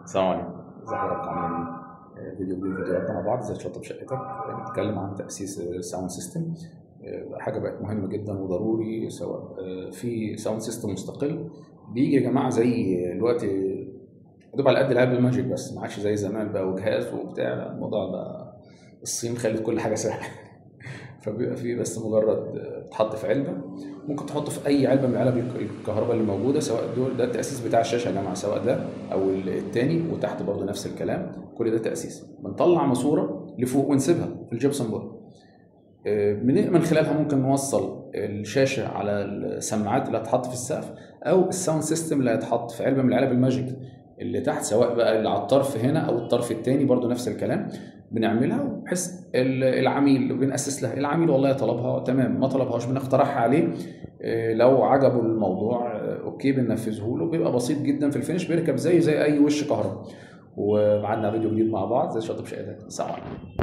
السلام عليكم، ازي حضراتكم عاملين ايه؟ فيديو جديد، فيديوهات مع بعض ازاي تشطب شقتك. نتكلم عن تاسيس ال sound system، حاجة بقت مهمة جدا وضروري، سواء في sound system مستقل بيجي يا جماعة زي دلوقتي دوب على قد العلب ال magic، بس ما عادش زي زمان بقى وجهاز وبتاع. لا، الموضوع بقى الصين خلت كل حاجة سهلة. فبيبقى فيه بس مجرد بتحط في علبة، ممكن تحطه في اي علبة من علب الكهرباء اللي موجودة، سواء دول ده التاسيس بتاع الشاشة يا جماعة، سواء ده او التاني، وتحت برضه نفس الكلام. كل ده تاسيس. بنطلع ماسوره لفوق ونسيبها في ال gypsum board، من خلالها ممكن نوصل الشاشة على السماعات اللي هتتحط في السقف، او ال sound system اللي هيتحط في علبة من علب ال magic اللي تحت، سواء بقى اللي على الطرف هنا او الطرف التاني برضو نفس الكلام. بنعملها بحيث العميل بنأسس لها، العميل والله طلبها تمام، ما طلبهاش بنقترحها عليه، لو عجبه الموضوع okay بننفذه له. بيبقى بسيط جدا في ال finish، بيركب زي اي وش كهرباء. ومعادنا فيديو جديد مع بعض زي شطب شقتك. سلام عليكم.